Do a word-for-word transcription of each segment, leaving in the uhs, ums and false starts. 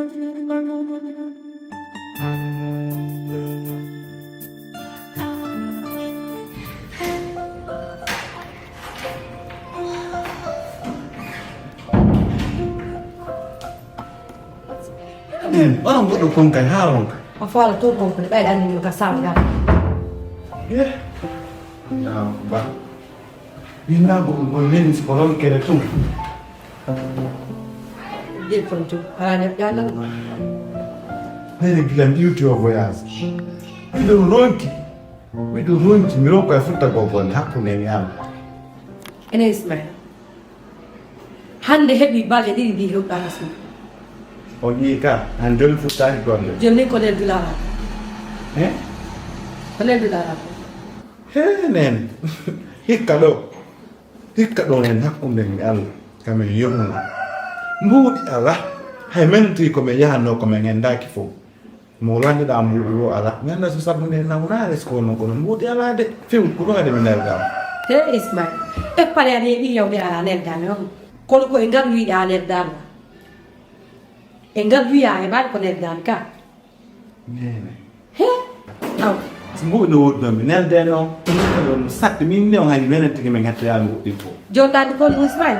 Onon goɗɗo kon kay, haa on kay. O faala to kon ko ɓayɗa ni ka sam ga. Eh. Ya ba. Ina go go len si ko ron kere tum. Jel kon tum. Hala ne dala. Nene gilam iwti o voyage. Miɗo ronki. Miɗo ronki mi ronko e futta go gon hakkunde mi am. Ene Ismail. Hannde heɓi balɗe ɗiɗi mbi heɓɗa Rasmata. O ƴii ka, han joni fuɗɗaaki golle. Joni ko nder dulaaraa. Eh? Ko nder dulaaraa. He, neene. Hikka ɗo. Hikka ɗo en hakkunde mi Allah. Kamen yomna. Mbuuɗi alaa. Hay men tigi ko men yahanno ko men ngenndaaki fof. Mo landiɗa mbuuɗi o alaa. Mi anndaa so sabu nde nawnaare so ko non kono mbuuɗi alaa de. Few ko ɗum ade mi nelda. He Ismail. E pare aɗa yeɗi yawde alaa nelda mi on. Kono ko e ngal wiɗa a nelda mi. E ngal wiya e baɗ ko nelda mi ka. Neene. He. Aw. So mbuuɗi no woɗɗo mi nelde non. Ɗum satte min ne on hay menen tigi men hettoya mbuuɗi fof. Jondade kon Ismail.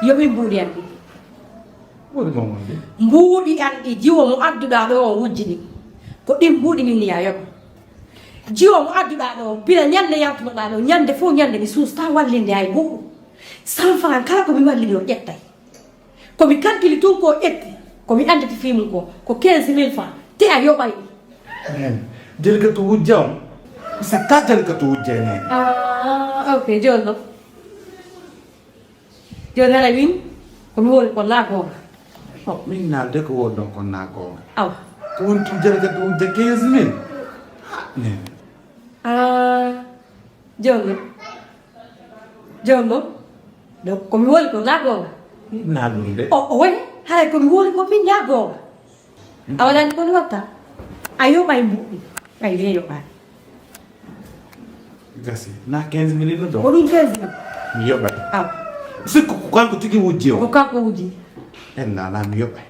Yoɓi mbuuɗi an ɗi. Mbuuɗi kon wonde. Mbuuɗi an ɗi jiwo mo adduɗa ɗo o wujjini. Ko ɗin mbuuɗi min niya yoɓa. Jiwo mo adduɗa ɗo bila ñande yaltunoɗa ɗo ñande fof ñande mi suusta wallinde hay goɗɗum. Cent francs kala ko mi wallini o ƴettay. Ko mi kalkili tun ko ƴetti. Ko mi anditi fii mum ko ko quinze mille francs. Te a yoɓay ɗi. Jeli ka to wujja on. Sakka jeli ka to wujja ne. Ah, ok, jollo. Jooni hara min, ko mi woni ko naa goonga. Oh, min naalde ko woni ɗon ko naa goonga. Awa. Ko woni tun jarga ɗum de quinze mille. Ha, ne. Ah, jooni. Jooni. Donc, ko mi woni ko naa goonga. Naa ɗum de. O, o waɗi, haray ko mi woni ko min naa goonga. A waɗani ko mi watta? A yoɓay mbuuɗi. Ay, le yoɓaani. Gasi. Na quinze mille ɗo? Ko ɗum quinze mille. Mi yoɓay. Aw. Sikku ko kanko tigi wujji o? Ko kanko wujji. En na, na mi yoɓay.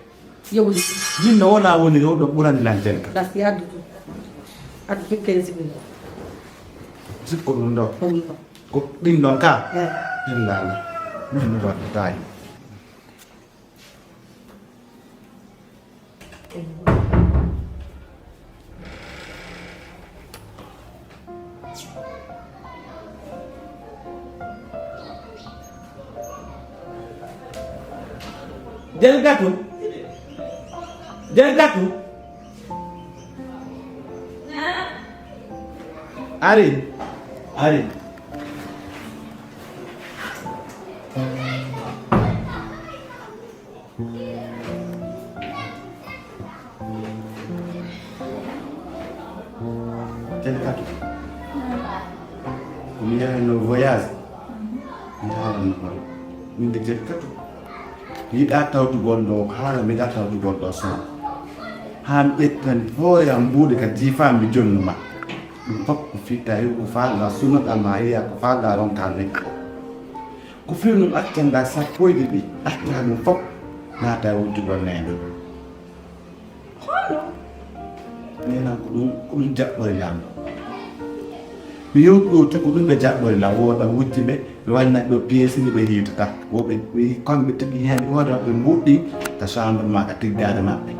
Yoɓude. Min no wona woni o ɗo ɓurani lan ten ka. Gasi, addu ɗum. Addu ɗum quinze mille. Sikku ɗum ɗo? Ko ɗum ɗo. Ko ɗin ɗon ka? Eh. En na, na. Min no waɗataay. Jargatu. Jargatu. Ari. Ari. Tel katu. Mi yahanno voyage. Mi yahanno hoore. Min de tel katu. Mi yiɗa tawtugol ɗo haala, mi yiɗa tawtugol ɗo sona. Haa mi ƴettani hoore am mbuuɗi ka jiifa mi jonnuma. Ɗum fof ko fii tawi ko faalɗa sunnoɗa ma iya ko faalɗa ronka lekki o. Ko fewndum accanɗa sappo e ɗiɗi, acca ɗum fof naata e wujjugol neene. Hono? Neena ko ɗum, ko ɗum jaɓɓori lamɗo. Mi yewti ɗo tigi ko ɗum ɓe jaɓɓori lam, wooda wujji ɓe, ɓe waɗi naɓɓe o piyeesi ɗi ɓe hiitata. Wo ɓe, ɓe kamɓe tigi heen ɓe wooda ɓe mbuɗɗi ka chambre ma ka tiggaade maɓɓe.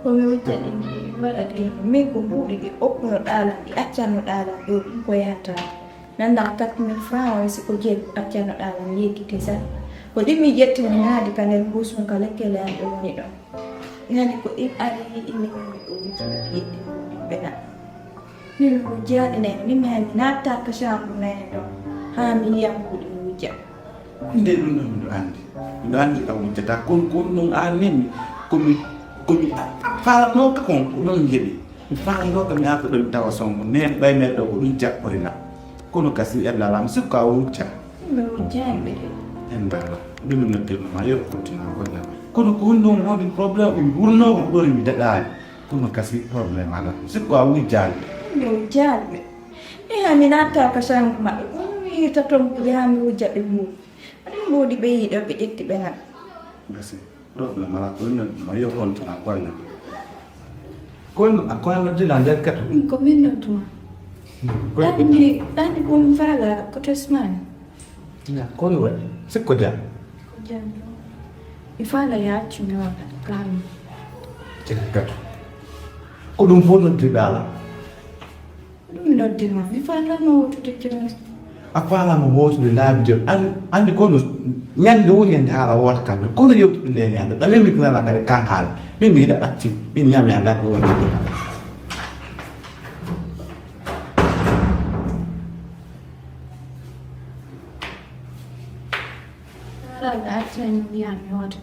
Ko mi wujja ɗi mi waɗa ɗi, min ko mbuɗi ɗi okkuno ɗaalam, ɗi accanno ɗaalam ɗo ɗum ko yahata. Nanndam quatre mille francs o, e si ko jeyi accanoɗaa lam yeggiti tan. Ko ɗin mi ƴetti mi naadi ka nder mbuus mum ka lekkele am ɗo woni ɗon. Nani ko ɗin ari imi woni ɗo wujjude yetti ɓe na. Min mi wujjaani nayi, min mi hay mi naattaa ka chambre nayi ɗon. Haa mi yiya mbuuɗi mi wujja. Nde ɗum ɗon miɗo anndi. Miɗo anndi a wujjataa. Kono ko ɗum ɗon aan nemi. Ko mi, ko mi faalanooka kon, ko ɗum mi heɓi. Mi faalanoka mi arta ɗo mi tawa songo. Neen ɓay men ɗo ko ɗum jaɓɓori na. Kono kasi ella lam sikko a wujja. Mi wujjaani ɓe de. En dara. Ɗum mi noddirno ma yo ko tina ko dama. Kono ko ɗum ɗon woni problème mi wurno ko ɗon mi daɗaani. Kono kasi problème ala. Sikko a wujjaani. Mi wujjaani ɓe. Mi haa mi natta ka chambre maɓɓe. Kono mi yita ton ko yaa mi wujja ɓe mum. Aɗa mboodi ɓe yiɗo ɓe ƴetti ɓe nan. Gasi. Problème ala ko non ma yo on tan ko na. Ko a ko a dila nder kato. Ko min no tuma. Ko ɗanni ɗanni ko mi faala ko tesmani. Na ko no waɗi sikko jam. Ko jam. Mi faala yaccu mi wata kam. Nder kato. Ko ɗum fof non tiɗaala. Ɗum noddima mi faalano wotude jooni. A faalama wootude laabi jooni an anndi kono ñande woni hannde haala woota kamɓe kono yewtude nde ñande ɗa wemi ko nana kadi kan haala min mi hiɗa ɓatti min ñami a ngarɗo woni Haala ɗa artirani mi yami woote.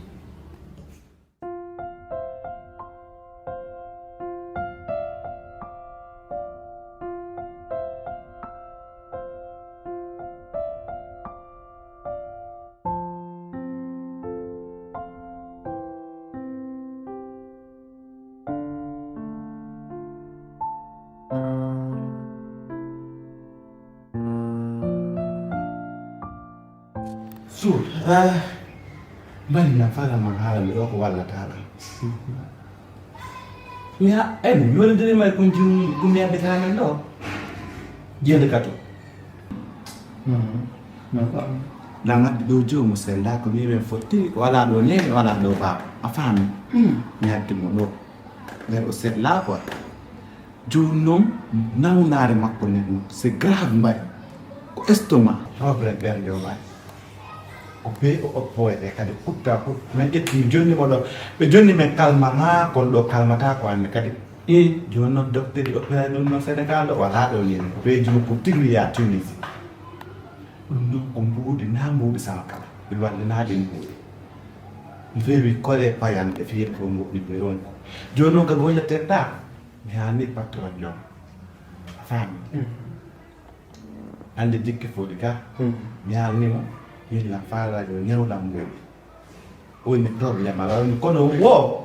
Suur. Mbaɗi na fala man haala mi ɗo ko wallataɗa. Mi ha en yonidiri may ko jum gumi yande kamen ɗo. Jende kato. Na ngaddi ɗo jomu sella ko mi men fotti wala ɗo nene wala ɗo baba a fami. Mi haddi mo ɗo. Nder o sella quoi. Jooni noon nawnaare makko nden noon c'est grave mbaɗi ko estomac. Problème ɓernde o mbaɗi ko be o oppoyde kadi kutta kut min ƴetti jonni mo ɗo ɓe jonni min kalmana kon ɗo kalmata ko anne kadi. E jooni noon docteur ɗi opéré ɗum noon sénégal ɗo wala ɗo nini ko be joom ko tigi wiya tunisi. Ɗum noon ko mbuuɗi na mbuuɗi sama kala ɓe wallinaɗi mbuuɗi. Mi feewi kole payanɗe fiyetoo mbuuɗi ɓe ronko. Jooni noon kadi wonde tedda. Mi haani patron jom a faami. Hannde jikki foti ka mi haalnimo yilla faalajo ñawlam ngoni woni problème ala woni kono wo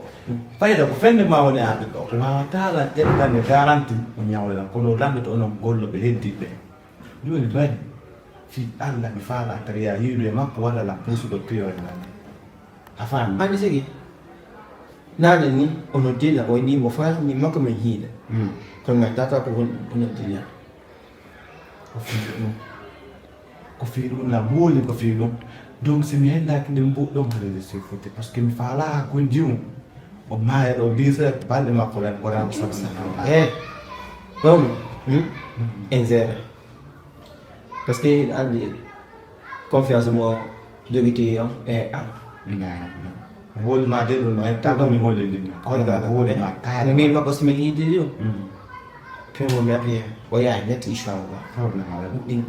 fayda ko fende ma woni arde ɗo ko wawata lan ƴettande garanti o ñawlelan kono lanɗoto onon golloɓe heddiɓe joni bari fi allah mi faala tariya yiidu e makko walla lan pusuɗo piyoe lan a faami. Anndi sigi naane ni ono dilla o ni mo faala ni makko men hiila kono ngal tata ko woni ono dilla. Ko fii ɗum ko fii ɗum na mooli ko fii ɗum. Donc si mi hendaaki nde mbuɗɗo ma réseau sur fotte parce que mi faalaa hakkunde jimum o maaya ɗo dix heures balɗe makko ɗan ko ran sabana. E ɗum en géré parce que hiɗa anndi confiance mo jogiti on e am woni ma de ɗum en tago mi woni ɗum koyga woni ma kaare min makko si min yiidi ɗum kemo mi aɗi o yaha ñetti inchallah ɗum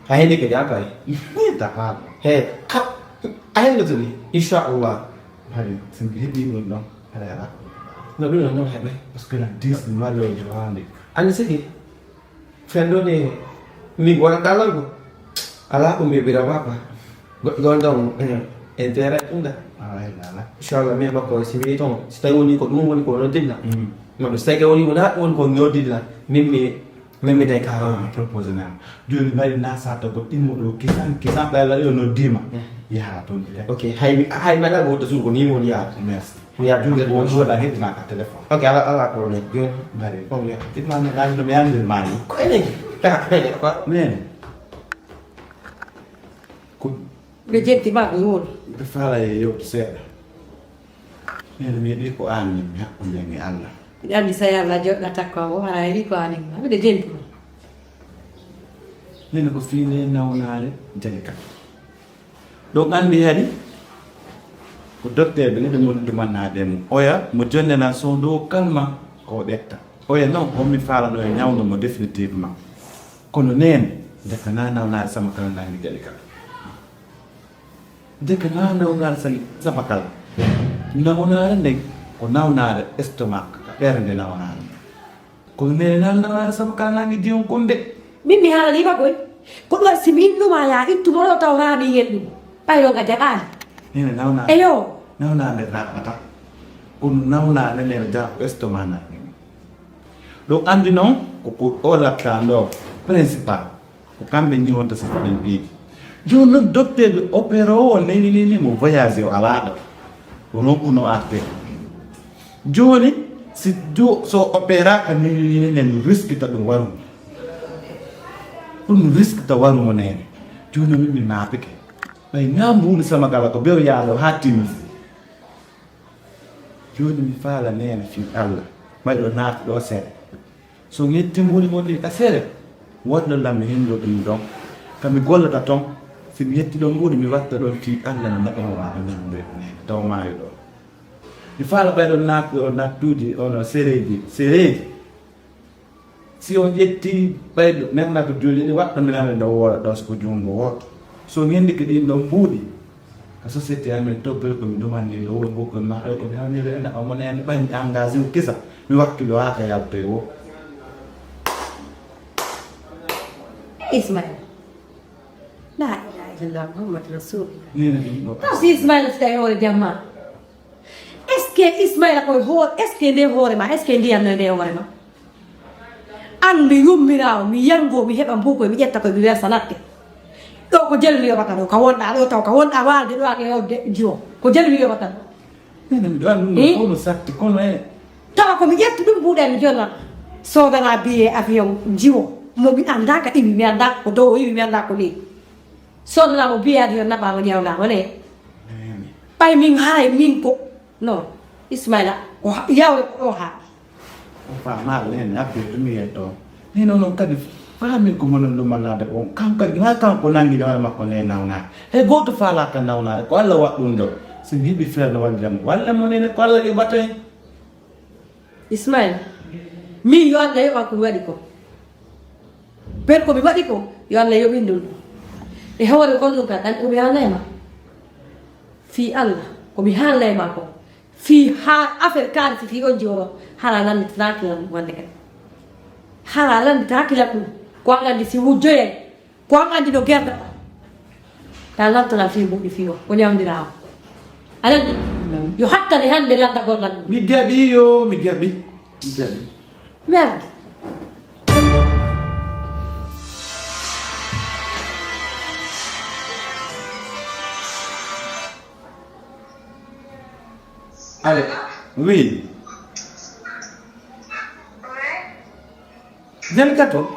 a hende ko jaabay tafaɗo he a hende toni inchallah hay so mi heɓi ɗum ɗon aɗa ala no ɗum ɗon noon heɓe parce que na dix mallojo hande anndi sigi Fenndo ne min wona ɗalal ko alaa ko mbeɓira papa goɗɗo ɗon ɗon intérêt ɗum ɗa inchallah min makko si mi toon si tawi woni ko ɗum woni ko noddilla maɗo sege woni wona ɗum woni ko noddilla min mi min mi day karo proposé nan joni mbaɗi na sarta ko ɗimmo ɗo kisan kisan ɗala yo noddima yaha toon ok hay hay mbaɗa ko wodda suudu ko ni woni yaha merci Ko ya juuɗe ɗum ɗo waɗa heddinaka téléphone. Ok, ala ala problème. Joni bari. Problème. Itma no dal no mi andir mani. Ko ene. Ta ko ene ko. Nene. Ko ɓe jetti ma ko woni. Ɓe fala e yewto seeɗa. Nene mi yiɗi ko an min mi hakkunde mi Allah. Mi andi sa yalla joɗɗata ko o hara yiɗi ko an ma. Ɓe jetti ma. Nene ko fine nawnaare jali kam. Ɗum anndi hari ko dokteeɓe ne ɓe ngoni ɗumannaade e mum. Oya mo jonnde nan sow dow kalma ko o ƴetta. Oya noon on mi faalano e ñawndo mo définitivement. Kono neen ndeka na nawnaare sama kala nangi jali kala. Ndeka na nawnaare sali sama kala. Nawnaare nden ko nawnaare estomac ɓernde nawnaare. Kono nene nan nawara sama kala nangi diyon kunde. Min mi haalaniima koy. Ko ɗum si mi innuma ya ittu moɗo taw haa mi yellu. Ɓay ɗon a jaɓaali. Nene nawna. Eyo. Nawna nde raɓata. Kono nawna nene ne jaɓa ko estoma nangi. Ɗo anndi noon ko ko o latta ɗo principal. Ko kamɓe ñiwonta si faɗen piiji. Jooni noon docteur ɓe opéré o neni neni mo voyagé o alaa ɗo. Ko nokku no arde. Jooni, si jo-, so opéraaka ni, enen riskita ɗum warumo. Ɗum riskita warumo neene. Jooni min mi naatike. Ɓay ñaam mbuuɗi sama kala ko bew yaalo haa timis. Jooni mi faala neene fii Alla. Ɓay ɗo naati ɗo seeɗa. So mi yetti mbuuɗi mon ɗi ka sere, wonno lam mi hendo ɗum ɗon. Ka mi gollata ton, si mi yetti ɗon mbuuɗi, mi watta ɗon fii Alla no naɗo mo waɗa min ɗo, taw maayo ɗo. Mi faala ɓay ɗon naat-, ɗo nattuuji, ono sereeji, sereeji. Si on ƴetti ɓay ɗo, nen na ko juuɗe ɗi waɗɗo mi nana ɗo woola ɗo, so ko junngo wooto. So ngenndi ko ɗin ɗon mbuuɗi, ka société amen toggol ko mi ɗumanni ɗo woni ɓoggol ma ɗo, ko mi hawni renda o mon en ɓay mi engagé o kisa, mi wakkilo haa ka yaltoy wo. Ismaila. La ilaha illallah Muhammad Rasulullah. Nene ɗum ɗo. Taw si Ismaila si tawi hoore jamma. Est-ce que Ismaila koye hoore, est-ce que nde hoore ma, est-ce que ndiyam no nde hoore ma? An mi yummiraawo, mi yango, mi heɓa mbuukoy, mi ƴetta koye, mi wersa latte. Ɗo ko jelu mi yoɓata ɗo, ka wonɗa ɗo taw, ka wonɗa waalde ɗo, ake yewde jiwo. Ko jelu mi yoɓata ɗo. Nene mi ɗo anndi ɗum Eh? Ko no satti, kono e. Tawa ko mi ƴettu ɗum buuɗe mi jonna. Soodana biye avion jiwo. Mo mi annda ka iwi, mi annda ko dow o iwi, mi annda ko ley. Soodana mo biye avion naɓa mo ƴewna mo ne. Nene. Ɓay min haray min ko. No. Ismaila, ko ha-, yawre ko ɗo haa. O faamaaka nene, affaire ɗum mi yetto. Ni noon, noon kadi faami ko monon ɗum mallade on. Kanko kadi, haa kanko nangi hoore makko ne nawnaade. Hay gooto faalaaka nawnaade, ko Alla waɗi ɗum ɗo. So mi heɓi feere no wallira mo, walla mo nene ko Alla yoɓata en. Ismaila, min yo Alla yoɓan ko mi waɗi ko. Ber ko mi waɗi ko, yo Alla yoɓin ɗum ɗum. E hoore kon ɗum kan, ɗan ko mi haalnay ma. Fii Alla, ko mi haalnay ma ko. Fii haa affaire kaalisi fii on jiwo ɗo, hara lannditaaki lan wonde kadi. Hara lannditaaki lan ɗum. Ko an anndi si wujjoyay, ko an anndi no gerda. Ta lantola fii mbuɗi fii o, ko ñawndiraa o. A lanndi? Yo hattane hannde lanndagol lan ɗum. Mi jaɓi yo, mi jaɓi. Mi jaɓi. Merde. Allez, oui. Jalikato.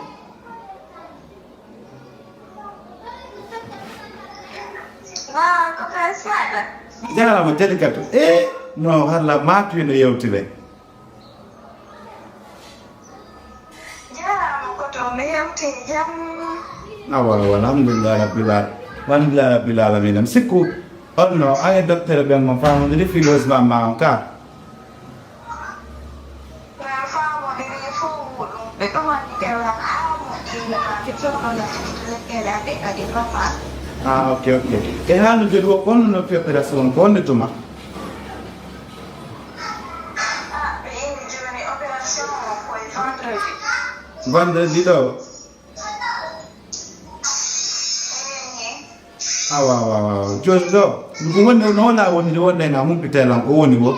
Jarama Jalikato. E no halla matu eno yewtire. Jarama ko to mi hewti jam. Awa, awa, alhamdulillah rabbil al-, alhamdulillah rabbil alamin. Mi sikku on no ay docteur ɓen mo famodiri fi logement ma on ka. Ɓe famodiri fof muɗum. Ɓe ɗumani kewal haa moƴƴi. Ɓe sohla lekkele aɗe kadi papa. Ah, ok, ok. E haa no jodi o konno no fi opération ko wonde tuma? Vendredi ɗo. Awa, awa, awa. Jooni ɗo, ko woni, no wona woni, wonde na humpitee lan, ko woni wo?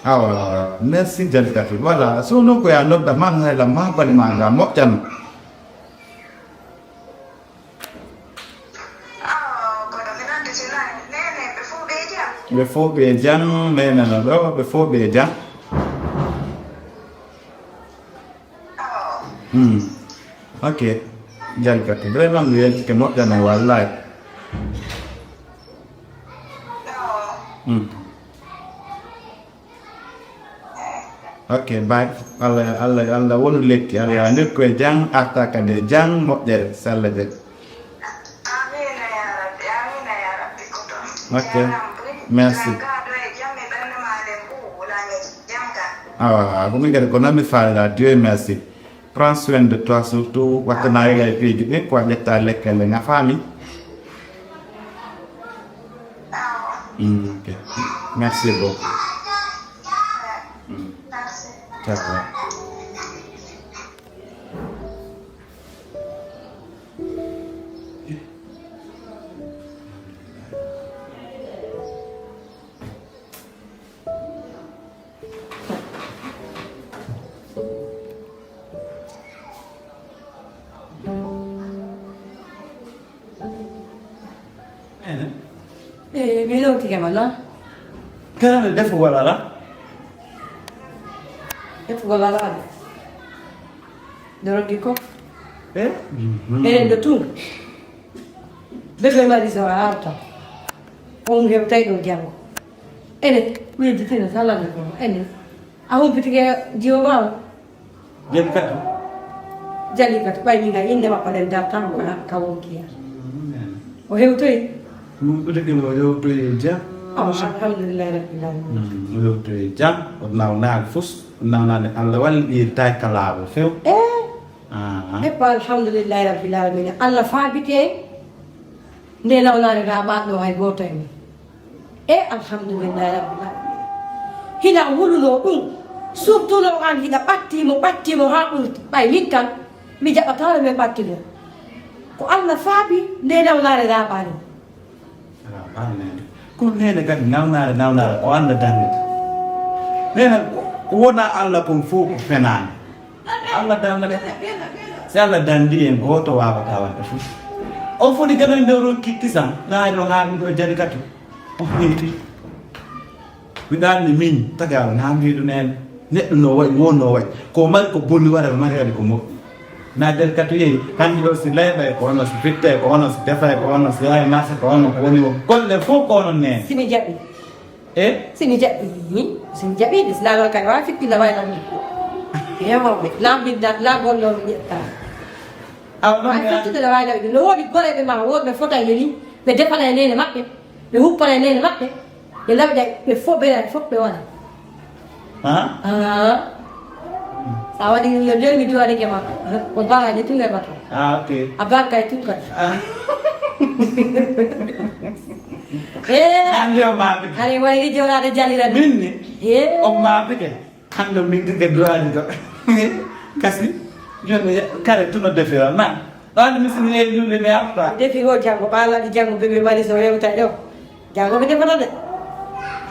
Awa, awa, awa. Merci, Jalikatou. Voilà, so non ko ya nodda ma, hay la ma bali ma nga moƴƴan. Ɓe fof ɓe jam, nene no ɗo, ɓe fof ɓe jam. Hmm. Ok. Jalikatou, vraiment mi weltike moƴƴana wallahi. Hmm. Ok, bye. Allah, Allah, Allah wonu lekki. Allah ya nokku e jam, arta kadi e jam, moƴƴere, so Allah jaɓi. Amiina yaa rabbi, amiina yaa rabbi ko toon. Ok. Merci. Awa, ko min kadi ko noon mi faalira. Dieu merci. Prends soin de toi surtout, wattana e lay piiji ɗi, ko a ƴetta lekkelle, nga faami. Mm, ok. Merci beaucoup. Mm. Ciao. E mi lowtike ma la. Kala defugol ala. Defugol ala de. Dorogi ko. E? Enen ɗo tun. Bébé Marie so a arta. On hewtay ɗo janngo. Ene, mi yejjitino salade ko. Ene. A humpitike jiwo ma. Jalika to. Jalika to, ɓay min hay innde makko nden dartama ko ka wonki hen. O hewtoyi. Ɗum ɗuɗi ɗum o yewtoyi e jam. Alhamdulillahi rabbil alamin. O yewtoyi e jam, o nawnaali fus, o nawnaali Allah walli ɗi tawi ka laawol few. E. Eppa alhamdulillahi rabbil alamin. Allah faabiti en. Nde nawnaali ka ɓaɗɗo hay gooto e min. E alhamdulillahi rabbil alamin. Hina wuluno ɗum, surtout no an hina ɓatti mo, ɓatti mo haa ɓurti. Ɓay min kan, mi jaɓataano min ɓatti mo. Ko Allah faabi nde nawnaare laaɓaani. Laaɓaani nene. Ko nene kadi nawnaare, nawnaare ko Allah dannata. Nene wona Allah kon fof ko fenaande. Allah dannata. Si Allah danndi en gooto waawata waɗde fof. On foti gano nder ron kittisan, naari o haami ɗo jari katu. O heeti. Miɗa anndi min, tagaaɗo na mbiɗo nene. Neɗɗo no wayi, wo no wayi. Ko mari ko boni wara, mari kadi ko moƴƴi. Na nder katu yehi, hannde o si layɓay ko ono, si fittay ko ono, si defay ko ono, si yahay marché ko ono, ko woni o. Golle fof ko onon nene. Si mi jaɓi. E? Si mi jaɓi, si mi jaɓi, si laawol kadi wawa fittinde wayla mi. Yewo, laambi, laawol ɗo mi ƴetta. Awa, ɗum Wawa ya- fittinde wayla mi. No woodi goreɓe ma, woodɓe fota e ni, ɓe defana e nene maɓɓe, ɓe huppana e nene maɓɓe, ɓe lawƴa, ɓe fof, ɓe fof ɓe wona. Ha? Ah. Sa waɗi yo joni mi duwanike ma. Ko baraji tun e bato. Ah, ok. A barka e tun kadi. Ah. Eh. Hande o maɓɓe. Hari wayri joɗaɗo jalira ni. Min ni. Eh. O maɓɓe ke. Hande min ke duwani ko. Kasi. Joni kare tuno defira na. Ɗon mi sini e julde mi arta. Defi o jango ɓalaɗi jango bébé mari so rewta ɗo. Jango mi defata de.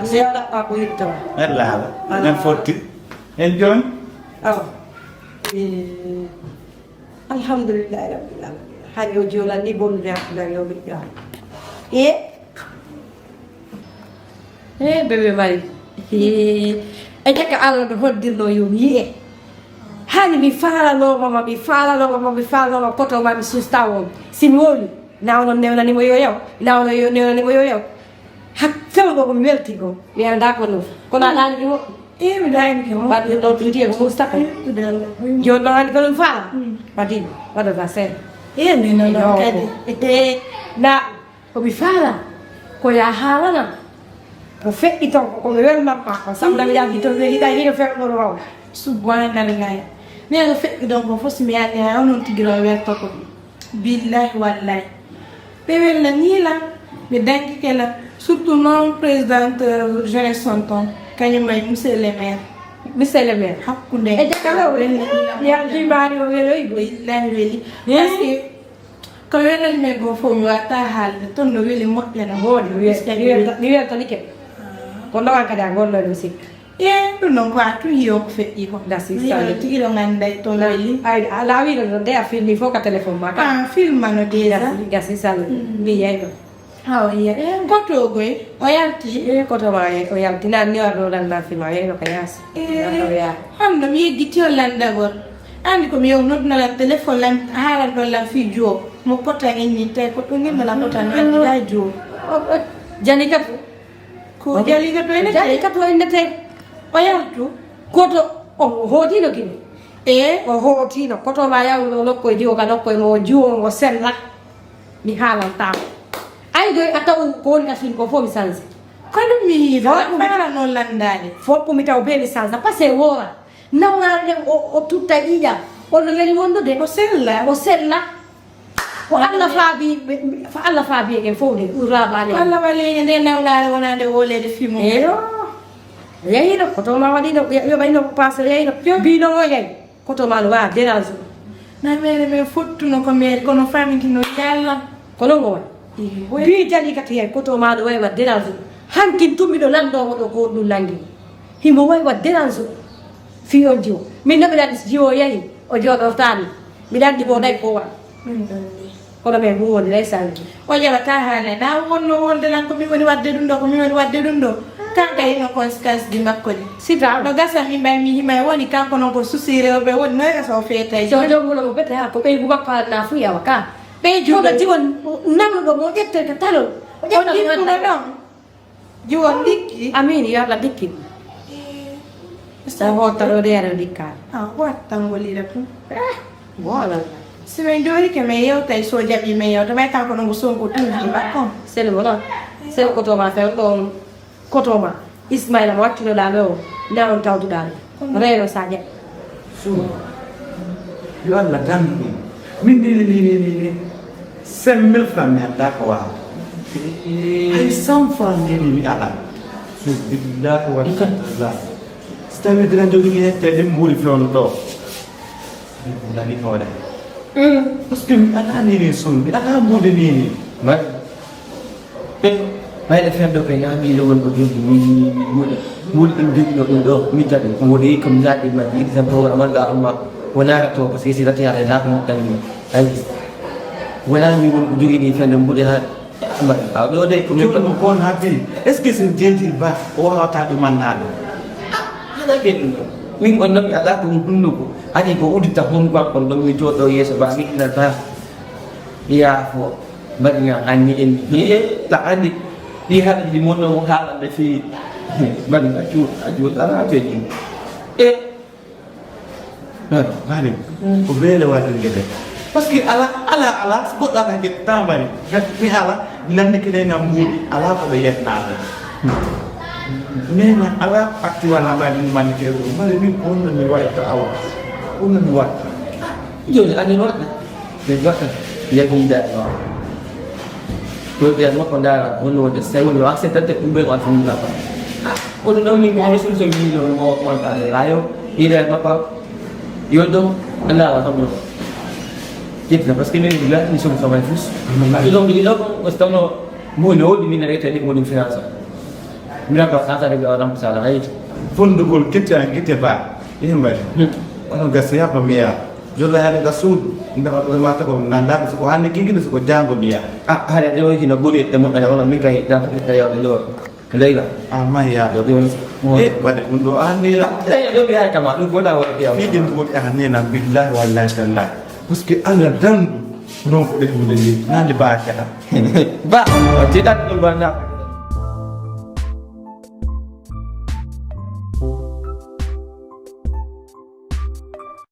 Seeɗa a ko yitto. Wallahi. Men fotti. En joni. Awa. Eh, alhamdulillahi rabbil alamin. Hari o jolan ni bonnude hakkunde yo ɓiɗɗo am. E. E bébé mari. E. E jaka Allah no hoddirno yo mi yi'e. Hani mi faalanooma ma, mi faalanooma ma, mi faalanooma koto ma mi susta on. Si mi woni, na onon newnani mo yo yaw, na onon yo newnani mo yo yaw. Hak fewndo ko mi welti ko, mi anda ko no. Kono a ɗaani mo. E mi ɗaani ko. Wadde ɗo tuti e ko Mustafa. Jooni ɗo hannde ko ɗum faala. Wadde, wadde ba sen. E mi no ɗo kadi. E na Ko mi faala, ko ya haalanam. Ko feƴƴi ton, ko mi welnam ma, ko samna mi yalti ton, mi yiɗa hino feƴƴono waw. Subhanallah. Mi ano feƴƴi ɗon ko fof, mi ani ha onon tigi ɗon welto ko. Billahi wallahi. Ɓe welna ni lan, ɓe dankike lan. Surtout noon présidente, euh, jeunesse on ton, kañum may monsieur le maire. Monsieur le maire. Hakkunde. E jakka o welna ni lan. Ya jimbaani o weloy. Billahi weli. Parce que Ko welani men goo fof mi watta haalde ton no weli moƴƴana. Wooɗi mi weltanike. Kono noon an kadi a golloyno mi sikka. E ɗum noon ko a tun yiyo ko feƴƴi ko. Gasi sale. Tigi ɗo ngannday to weli. Ay a laawino ɗon de a filmi fof ka téléphone ma ka. A filmano déjà. Gasi sale. Mi yeyno. Awa iya. Koto goy o yalti. E koto ma o yalti nan ni warno nan na filma yeyno ka yaasi. Honno mi yeggiti on lanndagol. Anndi ko mi yew nodduna lan téléphone lan haalan ɗon lan fii juwo mo pota inni tawi ko ɗum nimma lan pota no anndi gaa juwo. Jani katu. Ko jali katu ene tawi. Jani katu ene tawi. O yaltu. Koto o hootino kini. E o hootino koto ma yawno nokkoy jiwo ka nokkoy mo jiwo mo sella. Mi haalantaako. Ay doy a taw ko woni ka fin ko fof mi sanse. Kono mi yiɗa fara noon lanndaade. Fof mi taw be mi sansa parce que woora. Nawnaare nden o, o tutta ƴiiƴam. On no weli wondude. O sella. O sella. Ko Allah faabi, ko Allah faabi en fof de, ɗum raabaani. Ko Allah wali en nde nawnaare wonande wooleede fimo. Eyo. Yeyino, ko to ma waɗino, yo ɓayno ko passe yeyino. Bino mo yey. Koto ma no wawa dérange. Na mere men fottuno ko mere kono famintino yalla. Kono ngo waɗi. Bi jali kati hen koto ma no wawa dérange. Hankin tummiɗo lanndoowo ɗo ko ɗum nanngi. Himo wawa dérange. Fii on jiwo. Min no mbiɗa anndi si jiwo yahi o jooɗortaani. Mbiɗa anndi ko nayi ko wa. Kono ɓe ngu woni leysan. O ƴeɓata haale na wonno wonde lan ko mi woni wadde ɗum ɗo, ko mi woni wadde ɗum ɗo. Kanka ino conséquence di makko ɗi. Sita. No gasa min ɓay mi himay woni kanko noon ko susi rewɓe woni noy gasa o feetay. So joom muno mo bete ha ko ɓeygu makko halna fu yawa ka. Ɓeygu kono jiwon namluɗo mo ƴette ka talol. O ƴetta ɗon. Jiwo ndikki. Amin, yo Allah ndikkin. Sa hoottanoo de aɗa ndikkaa. Ah, wattango lira tun. Wala. Si min joorike min yewtay so jaɓi min yewta may kanko ɗon ko sonko tun jiba kon. Sel mo non. Sel ko toma fen ɗon ko toma. Ismaila mo wattinoɗaa ɗo o na on tawtuɗaa ɗo. Reeno sa jaɓi. Suudu. Yo Allah dandu ɗum. Min nini nini nini. Cinq mille francs mi anndaa ko waawa. Hay cent francs ngeni mi ala. Suudu billahi wa taala. Si tawi dina jogini hette ɗin mbuuri fewndo ɗo. Nani hoore. Parce que mi ala nini suudu mi ala mbuude nini. Mari. Ɓe ɓayde feddo ɓe ñaami lowol ko jogi min muɗe muɗe ɗum joginoo ɗum ɗo min jaɓi ko woni ko mi jaɓi majji exemple wona man ga amma wonara to parce que si rati ala na ko tan mi ayi wona mi won ko jogini feddo mbuɗe ha amma aw ɗo de ko min joɗo ko on habi est ce que c'est gentil ba o wawata ɗum annaɗo hana ɓe ɗum ɗo min on noon mi ala ko ɗum hunnuko adi ko udita honko am on ɗon mi joɗo yeeso ba mi ina ba yaafo mbaɗi nga anni en hiye ta andi ɗi haɗa ɗi monno mo haalande fi mbaɗi nga cuur a juur ala feji e mbaɗi ko beele waɗirgede parce que ala ala ala so goɗɗo ala gette ta mbaɗi gati mi ala lande kene ngam mbuuɗi ala ko ɓe yetnaɓe mais na ala atti wala mbaɗi mani ke mbaɗi min on no mi waɗta awa on no mi waɗta joni anin waɗta Ɓe mbaɗa yaɓinda e maɓɓe. Ɗo ɓeya makko ndaara woni wonde sewni o acceptante ɗum ɓe on fumna. Kono noon min ko hono solution min ɗo mo on ɓaɗe layo ɓiɗa e makko yo ɗum andawa kam ɗo. Ƴetta parce que min mi laatini solution may fus. Ɗum ɗum ɗo ko so tawno moni o ɗi min rete ɗi woni finance. Mira ko sasa de gawa ram sala hay. Fondugol kitte an kitte ba. Ihim bari. Ono gasi ya ba miya. Jolla hade ga suudu. Nda ko ma ta ko nanda ko hande kingini ko jango miya. Ah hade de woni no buri de mo kala wala mi kay da ko ya do. Leila. Ah ma ya do. Eh bade mun do an ni la. Eh do biya kama do goda wala biya. Fi din ko an ni na billahi wallahi tallahi. Parce que Allah dan non ko de mun ni na di ba ka. Ba ti dat dum bana.